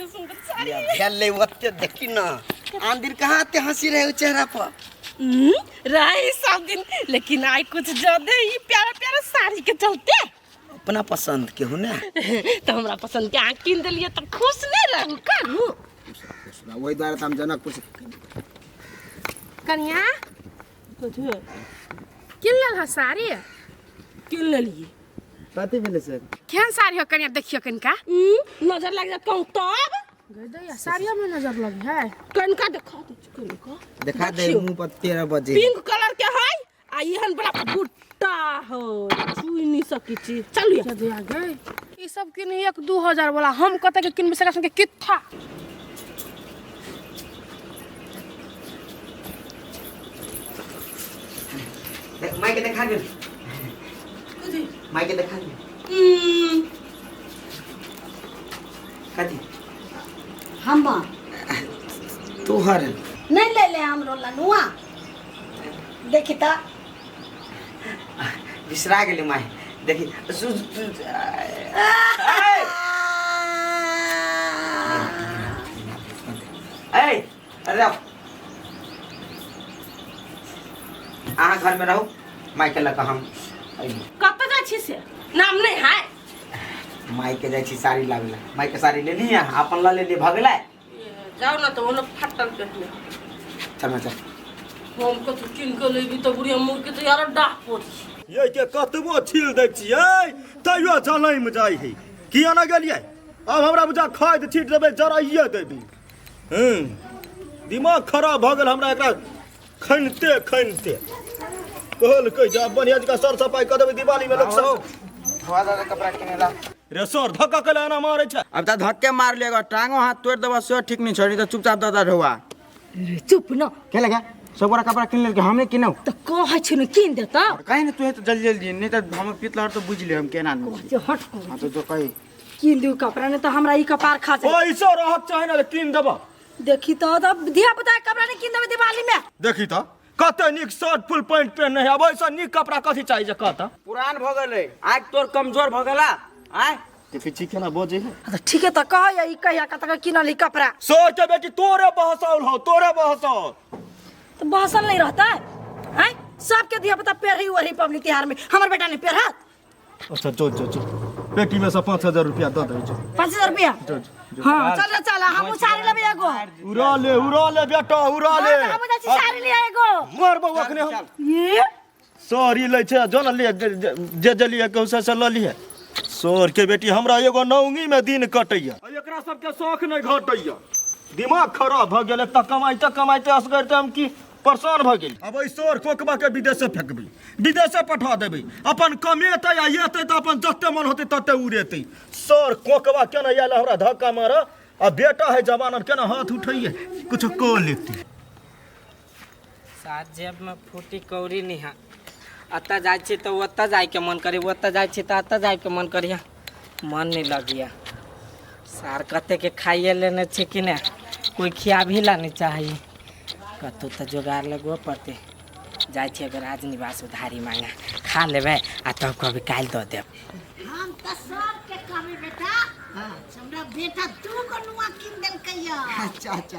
कते सुंदर साड़ी। भेलै ओते देखी न, आन दिन कहाँ एते हंसी रहै ओ चेहरा पर। रही सब दिन, लेकिन आइ कुछ ज्यादा ही प्यारा प्यारा साड़ी के चलते। अपना पसंद के हो ने। तो हमरा पसंद के अहाँ कीन देलियै तऽ खुश नहि रहू करू? ओहि दुआरे तऽ हम जनकपुर से। कनिया, कथी किन लेल हँ साड़ी? किन लेलियै। कथी भेलै सर? केहन साड़ी हो कनिया, देखियो कनिका। नजर लागि जायत कहूँ तब। गई साड़ियों में नजर लगी है। कनिका देखा दे कनिका। देखा दे मुंह पर 13 बजे। पिंक कलर के है आ एहन बड़ा बुट्टा हो, छुई नहीं सकी छी। चलू। चलिया गई, ई सब किन 1-2 हजार वाला, हम कते के किनबे सका के कित्था। माई के देखा गेल, माई के देखा गेल। कथी? हम तोहर नहीं ले ले हमरो लनुआ देखी त। बिसरा गेलै माई, देखी सु सु- ए अरे आओ। अहाँ घर में रहू, माई के लऽ कऽ हम अइली। कतऽ जाइ छी से नाम नहीं है? माई के जाइ छी साड़ी लाबै लए। माई के साड़ी लेली अहाँ, अपन लऽ लेली, भऽ गेलै। जाओ ना तो ओने फटल पहने। चल ना चल। हम कथू किन के लेबी तऽ बुढ़िया मुर्गी तो यार डाह पड़ी। ये के कतबो छील दै छियै तैयो जनैम जाइ है। किया ना गेलियै? आब हमरा बुझा खाद छीट देबै, जराइए देबै। हूँ, दिमाग खराब भऽ गेल हमरा एकरा खनिते खनिते। कहलकै जे आब बढ़िया जकाँ सर सफाइ कऽ देबै दिवाली में लोक सब। धोआ दादा कपड़ा किने ला। रे सर, धक्का कैला एना मारै छै? अब तऽ धक्के मार लिएगा, टांगो हाथ तोड़ देबा सेहो ठीक नहीं छोड़ी, तऽ चुपचाप दादा ढोआ। रे चुप न। के लगा सब गोरा कपड़ा किन लेलकै, हम नहीं किनौ। तऽ कहै छी ने किन देता। कहीं ने तू तो जल्दी जल्दी, नहीं तो हम पितलहर तो बुझ ले हम केना आदमी छी। जे हट कर। हाँ तो जो कही। किन दिउ कपड़ा, नहीं तो हमरा ई कपार खा जाए। पैसो रहक चाही ने किन देबा। देखी तो तब धिया पुता के कपड़ा नहीं किन देबै दिवाली में। देखी तो कते नीक शर्ट फुल पैंट पेहने है, अब ऐसा नीक कपड़ा कथी चाहिए जे कहता? पुरान भ गेलै, आइ तोर कमजोर भ गेला। आय देखै छी केना बजै है। हाँ, तो ठीक है, तो कह ई कहिया कतऽ के किनल ई कपड़ा? सर के बेटी, तोरे बहसाउल हो, तोरे बहसाउल। तो बहसल नहीं रहता है? आय सबके धिया पुता पेरही वही पबनी तिहार में, हमर बेटा नहीं पेरहत? अच्छा जो जो जो पेटी में से 5000 रुपया दऽ दै जो। 5000 रुपया? जो जो। हाँ चल रे चल, हम साड़ी लेबै एगो। उड़ा ले, उड़ा ले बेटा, उड़ा ले। हाँ, हम जाइ छी साड़ी ले एगो। मार बौआ अखने हम। ये साड़ी लै छै जो न ले, जे जे लिए कहू से लऽ लिहे। सोर के बेटी, हमरा एगो नौंगी में दिन कटैया, एकरा सबके शौख नहीं घटैया। दिमाग खराब भऽ गेल। एक तऽ कमाइते कमाइते असगर तऽ हम की परेशान भऽ गेल। अब एहि सोर कोकबा के विदेशे फेंकबै, विदेशे पठा देबै। अपन कमेतै आ एतै तऽ अपन जते मन होतै तते उड़ेतै। सोर कोकबा केना आयल हमरा धक्का मार, आ बेटा है जवान, अब केना हाथ उठैये, कुछ कऽ लेतै। सात जेब में फूटी कौड़ी नहीं है। अतऽ जाइ छी तऽ ओतऽ जाइके मन करी, ओतऽ जाइ छी तऽ अतऽ जाइके मन करी, मन नहीं लगिया। सार कते के खाइए लेने छी कि ने, कोई खियाबी ला नहीं चाही। कतहु तऽ जोगाड़ लगबऽ पड़तै। जाइ छी अगर राजनिवास उधारी मांगे, खा लेबै आ तब कहबै काल्हि दऽ देब। हम तऽ सबके कहबै बेटा, हमरा बेटा 2 गो नुआ कीन देलकै या। अच्छा अच्छा,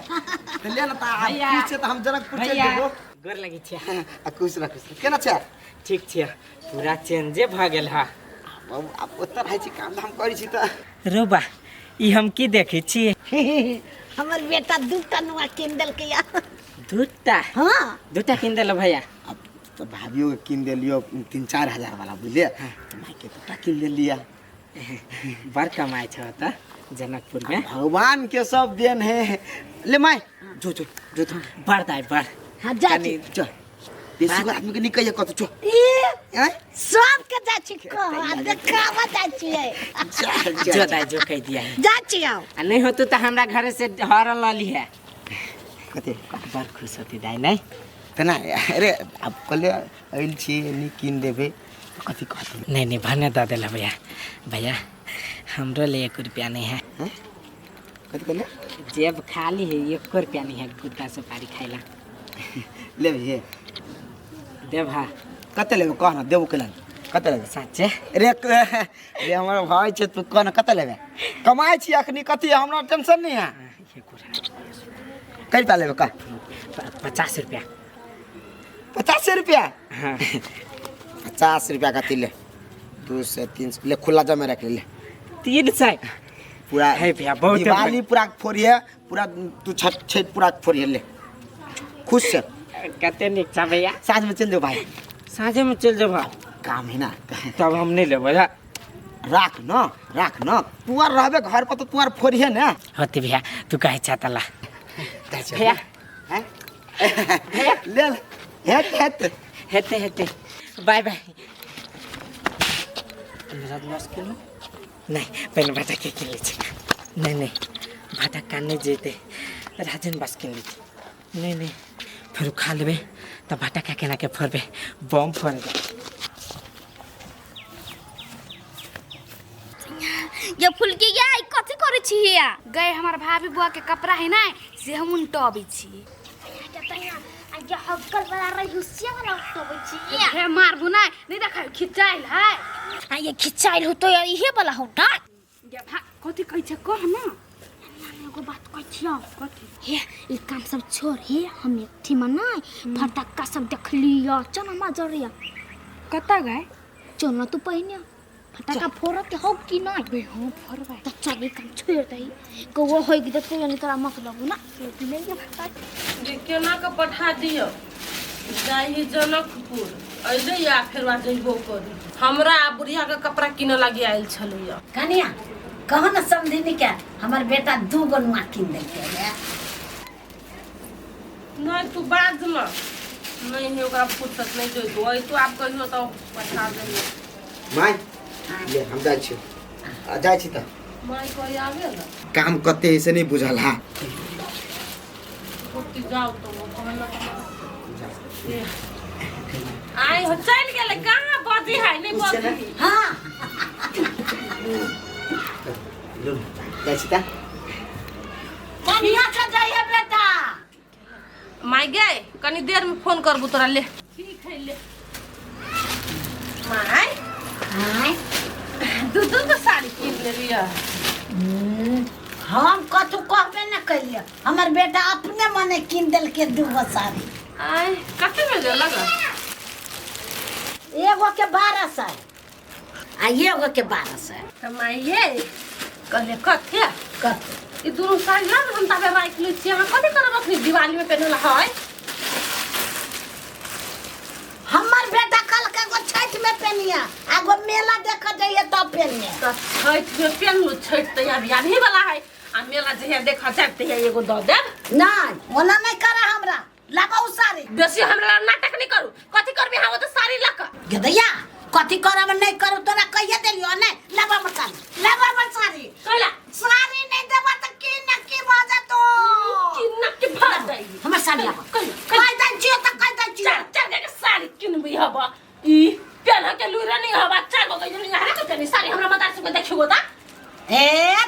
तऽ ले ने तऽ आब। भैया। खुश छै तऽ हम जनकपुर चलि भैया जेबो। गोर लगै छियै। आ खुश रह, खुश रह। केना छै? ठीक छियै, पूरा चेंजे भऽ गेल हँ। बाबू, आब ओतऽ रहै छी, काम धाम करै छी तऽ। रौ बा, ई हम की देखै छी? हमर बेटा 2टा नुआ कीन देलकै या। दूटा? हाँ। दूटा कीन देल भैया? अब तऽ भाभियो के कीन देलियो 3-4 हजार वाला, बुझलियै? तऽ मायके 2टा कीन देलियै। बड़ कमाइ छौ तऽ जनकपुर में। भगवान के सब देन है। ले माय, जो जो जो तो। बड़ दाइ बड़। हाँ जा। कनी चल, बेसी आदमी के निकल कत चो। ई आँय? सबके जा छी कह आ देखाबऽ जा छियै। चल जो चल। दाइ जो, कहि दिया। जा छी आउ। आ नहीं होतौ तऽ हमरा घरे से हर लऽ लिहे। कते बड़ खुश होती दाइ नहीं? तेना अरे आब कहलियै आयल छी नीक कीन देबै तऽ कथी कहतै? नहीं नहीं, भने दऽ देला भैया। भैया, हमरो ले 1 रुपया नहीं है। कथी कहलियै? जेब खाली है, 1 रुपया नहीं है गुटखा सुपारी खाइला। लेबही? देब? हाँ। कते लेबै कह न, देबो केला। कते लेबे? साचे रे रे हमर भाई छै, तू कह न कते लेबे? कमाइ छी अखनी कथी, हमरा टेंशन नहीं है। कै रुपया लेबे कह? 50 रुपया। 50 रुपया? हाँ। 50 रुपया कथी ले, 200 300 ले, खुला जमे रख ले। 300 पूरा है भैया, बहुत है। दिवाली पूरा फोड़िए, पूरा तू छठ छठ पूरा फोड़िए ले, खुश से। कते निक छ भैया। साँझ में चल जाओ भाई। साँझे में चल जाओ? काम है ना। तब हम नहीं लेबै। राख न, राख न, तू आर रहबे घर पर तो तू आर फोड़िए ना। होते भैया, तू कहै छ तला भैया हैं ले ले, हेत हेत हेते हेते, बाय बाय। रजवास किलो नहीं, पहले भाटा के किन लीजिए। नहीं नहीं, भाटा कान नहीं जेते, राजन बस किन लीजिए। नहीं नहीं, फिर खा लेबे तो भाटा का केना के फोड़बे, बम फोड़ दे। ये फुलकी या कथी करै छी हिया? गए हमार भाभी बुआ के कपड़ा है ना, से हम उनटबै छी। आ हक्कल वाला रही हुसिया वाला उठबै छी। हे मारबू ना, नहीं देखा खिचाइल है। आ ये खिचाइल हो तो यार इहे वाला हो ना। ये भा कथी कहै छै कह ना। एगो बात कहै छियौ। कथी? हे ई काम सब छोड़, हे हम एक ठीमा नै फटक्का सब देखलियो, चल हमरा जरिया। कतऽ गए? चल न तू पहिने फटाका फोड़त के हो कि नहीं? बे हम फोड़बै। त चल ई काम छोड़ दही, कौओ होय गेल त कोई तोरा मतलब ना। ले के फटाका जे केना के पठा दियो जाही जनकपुर अइले या फेर वा जइबो करी। हमरा आ बुढ़िया के कपड़ा किने लागी आयल छलैया। कनिया कह न समधिनी के हमर बेटा 2 गो नुआ किन देलकै रे। नहीं तू बाज न, नहीं है ओकरा फुर्सत नहीं जइतो, अइ तू आब कहियो त पठा देलियो। माय ले हम जाइ छी, आ जाइ छी त माय कहि आबे न। काम कते है से नहीं बुझल। हा ओती जाओ तो वो कहलक आइ हो चल गेलै, कहाँ बजी है नहीं बजी। हां लो जाइ छी त कनिया के जाइए बेटा। माय गे कनी देर में फोन करबू तोरा ले। ठीक है ले। My I दू दू गो साड़ी किन लेलियै। हम कथू कहबे न कलियै, हमर बेटा अपने मने किन देलकै 2 गो साड़ी। आय कते में देलक? एगो के 1200 आ एगो के 1200। त माय ये कहले कथे कथे ई दुनू साड़ी ला हम ताबे राखि लै छी, अहाँ कथी करब अखनी दिवाली में पेन्हला है? हमर बेटा कल के एगो छठ में पेनिया, एगो मेला देख जाइए तब पेनिया। त छठ में पेन्हू, छठ त अभी आबही वाला है, आ मेला जहिया देख जाब तहिया एगो दऽ देब। नहीं ओना नहीं करा, हमरा लगाउ साड़ी। बेसी हमरा नाटक नहीं करू, कथी करबी हम त साड़ी लऽ कऽ? गदैया कथी करब नहीं करब तोरा कहिए देलियो नहीं। लाबा हमर साड़ी, लाबा हमर साड़ी। कैला साड़ी नहीं देबा त की न की भऽ जेतौ, की न की भऽ जाइ। हमर साड़ी लाबा। कैला कहि दै छियौ त कहि दै छियौ। चार चार के साड़ी किनबी हब, ई पेन्ह के लुरा नहीं हब, चार गो गइल नहीं हरा के पेन्ही साड़ी हमरा मतारी सबके देखियो त। ए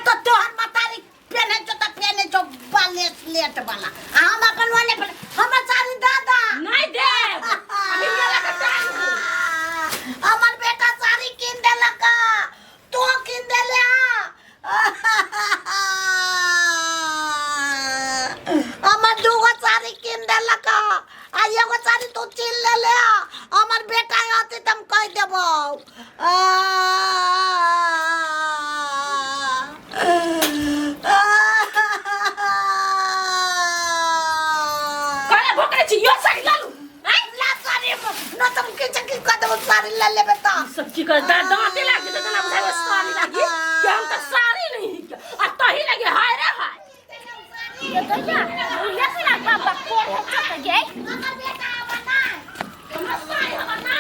तो तोहर मतारी पेन्हे छौ त पेन्हे छौ बालेस लेट वाला, आ हम अपन वाले पर हमर साड़ी दादा नहीं देब। अभी मेला के टाइम है। हमर बेटा साड़ी किन देलक, तू किन देले। हमर 2 गो साड़ी किन देलक आ एगो साड़ी तू छीन लेले। हमर बेटा आते त हम कहि देबौ। कहले भोकरे छी यो साड़ी लालू। ला साड़ी न त हम किछ की कह देबौ, साड़ी ले लेबे त सब की कर दा दांते लाग जेतै तना बुझाइ साड़ी लागी के हम त साड़ी नहीं के आ तही लागी। हाय रे हाय। ये दैया बुढ़िया से ना बाबा कोढ़ चत गए। हमर बेटा आवा ना, हमरा साड़ी हमर ना,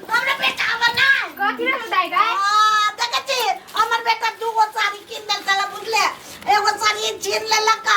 हमरा बेटा आवा ना। कथी रे दाइ गए? आ देखै छी हमर बेटा 2 गो साड़ी किन देलकै बुझले, एगो साड़ी छीन लेलक।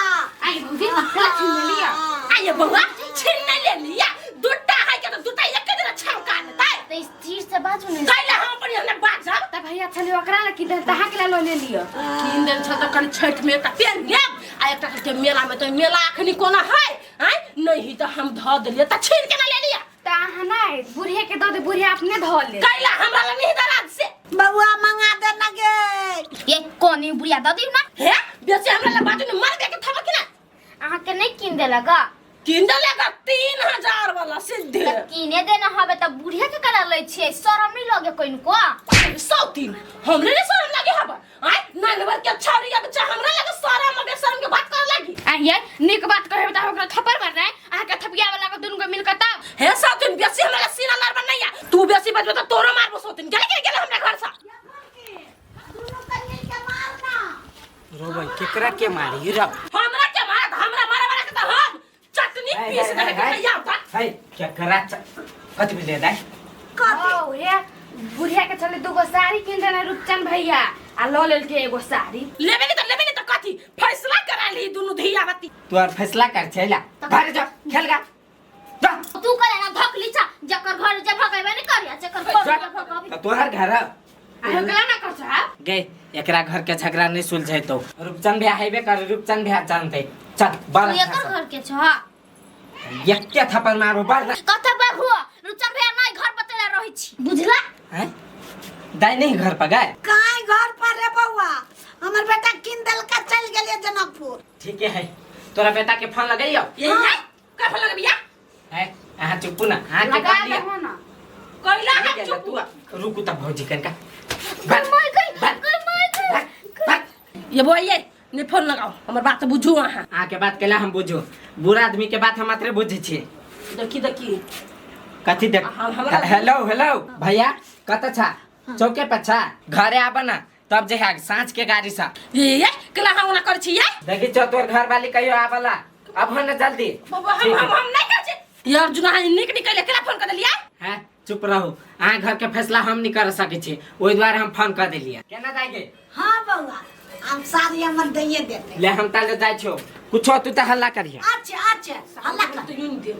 आई भौजी का छीन लेलिया? आये बौआ छीन नहीं लेलिया, दुटा है के त दुटा एक दिन छमका देतै। त स्थिर से बाजू ने। कैला हम अपन हमरा बाजब त भैया छली ओकरा ला किन देल तहाँ के ला ल लेलियो। किन देल छ त कनि छठ में एकटा पेन लेब आ एकटा के मेला में, त मेला अखनी कोना है आय नहीं त हम ध देलियै त छीन के ना लेलिया। त अहाँ नै बुढ़िया के दऽ दे, बुढ़िया अपने धऽ ले। कैला हमरा लग नहीं दराज से। बउआ मंगा दे ना गे। ये कोनी बुढ़िया दऽ दियौ ना। हे बेसी हमरा लग बाजू ने, मार दे के थमक ना। अहाँ के नहीं किन देलक गा? किन देलक 3000 वाला सीधे। त किने देना हबे त बुढ़िया के करा लै छियै, शरम नहीं लगे कइनको? सौ तीन हमरे ने शरम लगे हबा। आय नानवर के छौरी के बच्चा हमरा लगे शरम आ बेशरम के बात करे लगी। आ ये नीक बात कहबे त ओकरा थप्पड़ मार रहे, अहाँ के थपिया वाला के दुनू के मिल के तब। हे 100 तीन बेसी हमरा लगे सीना लड़बा नहीं आ, तू बेसी बजबे त तोरो मारबो। 100 तीन गेले गेले गेले हमरा घर से। दुनू के मिल के मारना। रोबई केकरा के मारी रौ? हमरा के मारत? हमरा मारे वाला के त हम चटनी पीस दे के तैयार था। है केकरा कथी भेलै दाइ? ओ हे बुढ़िया के चले दूगो साड़ी किन देना रूपचंद भैया, आ ल लेल के एगो साड़ी। लेबे नहीं त लेबे नहीं त कथी फैसला करा ली दुनू धिया बत्ती। तू आर फैसला कर छै ला, घर जा खेल गा जा। तू करे ना धक लीचा, जकर घर जे भगेबे नहीं करिया, जकर घर जे भगबी। त तोहर घर आ होकला ना कर छा। गे एकरा घर के झगड़ा नहीं सुलझेतो, रूपचंद भैया हेबे कर, रूपचंद भैया जानते। चल तू बारह एकर घर के छ? एके थप्पड़ मारो बारह। कथा बाबू रूपचंद भैया नहीं घर पर तेरा रहै छी, बुझला? हैं दाइ नहीं घर पर गए? काहे घर पर रे बउआ, हमर बेटा किन देलका, चल गेलिए जनकपुर। ठीक है, तोरा बेटा के फोन लगाइयो। ये ये का फल बिया? है अहाँ चुप ना, अहाँ के लगा कर लिया। दहो ना। कैला नहीं हम गेल, चुप तू रुकू त भौजी कनका। माय गई गई माय गई। ये बोइए ने फोन लगाओ, हमर बात बुझू अहाँ। अहाँ के बात केला हम बुझू? बुढ़ा आदमी के बात हम मात्रे बुझै छियै। देखी देखी। कथी देख? हेलो हेलो भैया, कत छा? चौके पर छा? घरे आब ना तब जे है साँझ के गाड़ी सा। ये ये केला हम ओना कर छी ये। देखी छौ तोर घर वाली कहियो आबला, अब हो ना जल्दी। बाबा हम हम नहीं कर छी यार जुना, निक निकले केला फोन कर देलियै? हैं चुप रहो, अहाँ घर के फैसला हम नहीं कर सकै छी, ओहि दुआरे हम फोन कर देलियै। केना जाएगे? हाँ बउआ, हम साड़ी हमर दैये देते। ले हम ताले जाइ छौ, कुछो तू त हल्ला करिहे। अच्छा अच्छा, हल्ला कर। तो यूं दे।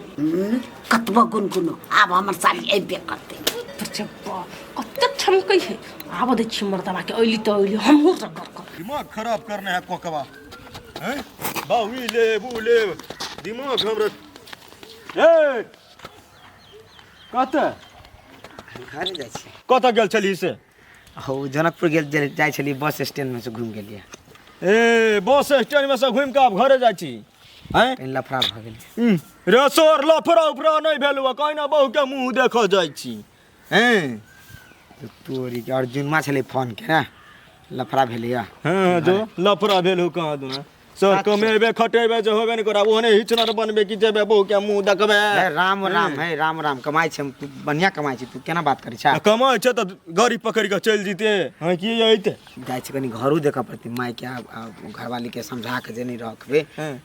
कतबो गुनगुनो, आब हमर साड़ी अयबे करते। कते छमकै है, आब दै छी मर्दबा के, अइली त अइली, हमहूँ रगड़ कर। दिमाग खराब करने है कोकवा हैं, बाऊ ई ले बू ले, दिमाग हमरा ए कत घरे जाइ छी। कत गेल छली से? हो जनकपुर गेल जाइ छली, बस स्टैंड में से घूम गेलियै। ए बस स्टैंड में से घूम के आब घरे जाइ छी हैं? कहीं लफड़ा भऽ गेलै। रे सोर लफड़ा उफड़ा नहीं भेल हुआ, कहीं ना बहू के मुंह देखऽ जाइ छी हैं। तऽ तोरी के अर्जुनमा छलै फोन के ने लफड़ा भेलैया। हाँ जो लफड़ा भेल हो कहाँ दुना सर, कमेबे खटेबे जे होबे नहीं करब, ओहने हिचनर बनबे कि जेबे बहू के मुंह देखबे। हे राम राम, हे राम राम, कमाइ छै हम, तू बढ़िआँ कमाइ छी, तू केना बात करै छ? आ कमाइ छै तऽ गाड़ी पकड़ि कऽ चलि जीते हँ की अइते? जाइ छै कनि घरो देखऽ पड़तै मायके आ घरवालीके समझा के जे नहि रखबै। हँ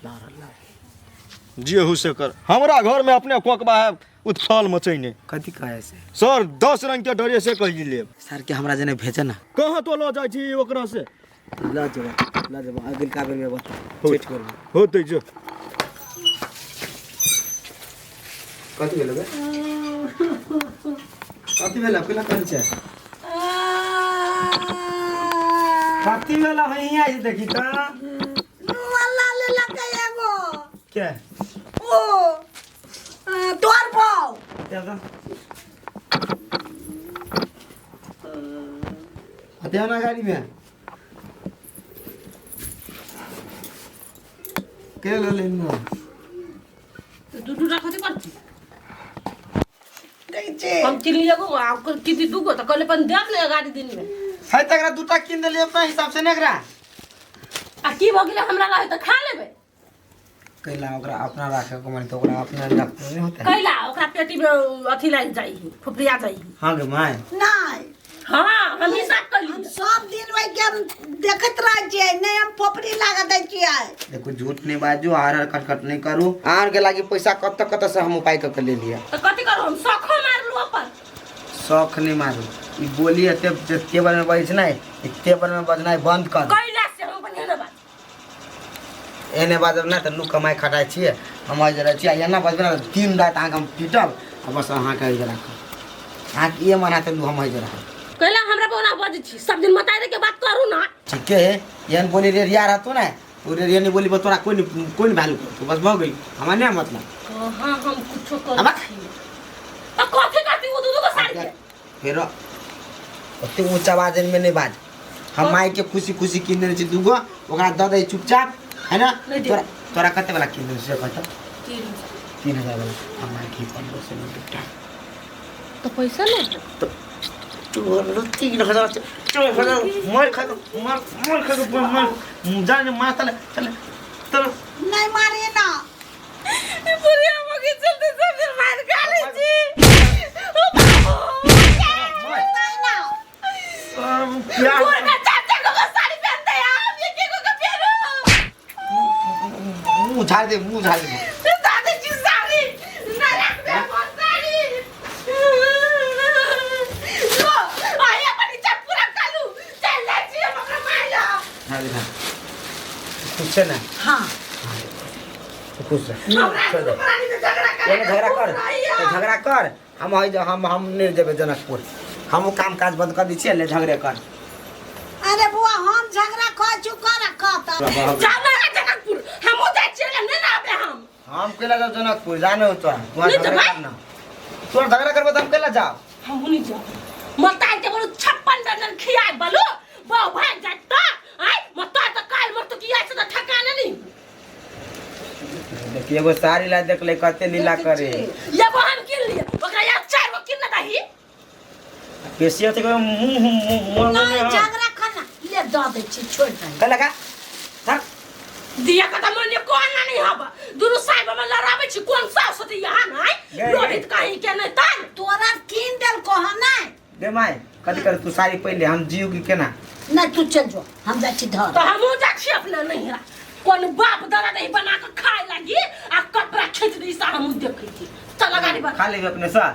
लड़ जे हो से कर, हमरा घर में अपने कोकबा है उत्फाल मचैने। कथी कहै से? सर 10 रंग के डरे से कहि लेब। सर के हमरा जेने भेजे ना। कहाँ तो लऽ जाइ छी ओकरा से? लऽ जेबै लऽ जेबै अगिलका बेरमे बता छठि बेरमे। होतै जो। कथी भेलो गे? कथी भेलो? केना करै छै? कथी भेलो? हियाँ आई देखी त। नुआ लेलक एगो। के? ओ तोहर बाउ। अते ना गाड़ी में के ले लेनो? दू दू कथी करती? दै छै। हम किन एगो आ ओकर किन दूगो, तऽ कहले अपन देख ले गाड़ी दिन में। है त एकरा दूटा किन देलियै अपना हिसाब से ने एकरा। आ की भऽ गेलै, हमरा रहै तऽ खा लेबै। कैला ओकरा अपना राखे के मन त ओकरा अपना रखते नहीं होता। कैला ओकरा पेटी में अथी लागि जाइ है, फुफरिया जाइ है। हाँ गे my. नहीं। हाँ हम हिसाब कर हम ली। सब दिन वही के हम देखैत रहै छियै, नहि हम फोपड़ी लागऽ दै छियै। देखो झूठ नहीं बाजू, आर आर कटकट नहीं करू। आर के लागी पैसा कत कत से हम उपाय कर के ले लिया। तऽ कथी करू, हम शौखो मारलू अपन। शौख नहीं मारू, ई बोली एते जते बार में बजै छै ने, एते बार में बजनाइ बंद कर। कैला से हम अपन एहने बात। एने बाजब ना तऽ लोक कमाइ खटाइ छियै, हम एहि जगह छियै। एना बजबै ना तऽ दिन राति अहाँके हम पीटब आ बस अहाँके एहि जगह राखब। अहाँके ई मन हैत तऽ हम एहि जगह राखब। कैला हमरा पर ओना बजै छी? सब दिन मतारे के बात करू ना। ठीके है, एहन बोली रे रिया रहतो ने पूरे ये नहीं बोली बस तोरा कोई नहीं, कोई नहीं वैल्यू करतो, बस भऽ गेल। हमरा नहीं मतलब। कहाँ हम कुछो करै अब छी आ कथी करती ओ दू दू गो साड़ी के? फेर ओते ऊँच आवाज में नहीं बाज। हम माई के खुशी खुशी कीन देने छी दूगो, ओकरा दऽ दै चुपचाप, है ना? नहीं दे। तोरा तोरा कते वाला कीन देने से कहता? 3000। 3000 वाला। हम माई के 1500 में बेटा। तो पैसा नहीं है। तोरा 3000 4000 मार खा के मार, मार खा के मार जाने मार तले चले चल। नहीं मारिए ना। ई बुढ़िया मगी चलते सब दिन मार खा लै छी। ओ बाबू, नहीं ना। क्या बुढ़िया चाचा को साड़ी पहनते हैं, हम ये के को पहनो। मुंह झाड़ दे, मुंह झाड़ दे। दादी जी साड़ी ना रख दे मोर साड़ी। लो आई अपन इच्छा पूरा करू, चल ले छी हम ओकरा मार। झाड़ दे, झाड़। खुश है ना? हाँ। तू खुश है? हमरा छोड़ दे। रानी से झगड़ा कर। एने झगड़ा कर, तो झगड़ा कर। हम हई हम नहीं जेबै जनकपुर, हम काम काज बंद कर दै छियै, ले झगड़े कर। अरे बुआ हम झगड़ा कर चुका रखा था। जाना है जनकपुर, हमहू जाइ छियै, नहीं ना आबे हम। हम केला जाओ जनकपुर, जाने हो तोरा। तोरा नहीं झगड़ा जेबै? करना। तोरा झगड़ा करबो त हम केला जाओ? हमहू नहीं जाओ। मताई के बोलू 56 दर्जन खियाए बोलू, बहु भाग जात त आय मता त काल मरतो की आय से त ठकाने नहीं। देखिए एगो साड़ी ला देख ले कते लीला करे। ये वो हम किन लिए, ओकरा यार 4 गो किन ना दही। बेसी होते कोई मुंह मुंह मुंह नहीं झगड़ा करना, ले दऽ दै छी, छोड़ दे। कल लगा थक दिया का त मने कोन ना नहीं हब, दुनु साहेब हम लड़ाबै छी, कोन सास होती यहाँ नहीं गए, लोहित कहीं के नहीं तन। तोरा कीन देलको हँ नहीं? दे माय कथी कर तू साड़ी पहिले हम जियू की केना? नहीं तू चल जो, हम जाइ छी धर। तो हमहू जाइ छी अपना नैहरा, कोन बाप दादा नहीं बना के खाए लागी आ कपड़ा खींच दी सा हमहू देखै छी। चल गाड़ी पर। खा लेबी अपने सा।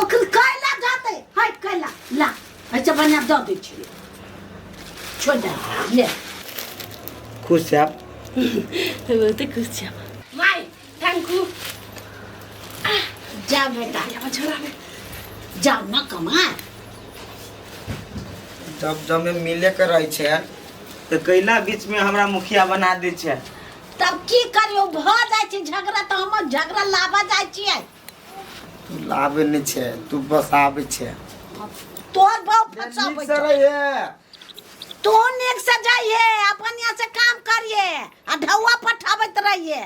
ओकर कैला जाते है कैला ला ऐसे बना दऽ दै छी, छोड़ दे ले। खुश छै आप? बहुते खुश छी my. Thank you. जा बेटा, छोड़ा बे। जाओ ना कमा। जब जब में मिले के रहे छै तऽ कैला बीच में हमरा मुखिया बना दै छै। तब की करियो, भऽ जाइ छै झगड़ा तऽ हम झगड़ा लाबऽ जाइ छियै। तू लाबे नहि छै, तू बस आबै छै। तोहर बहु फंसाबै नीक से छौ। रहिए। तू नीक से जाइए, अपन यहाँ से काम करिए आ ढौआ पठाबैत रहिए।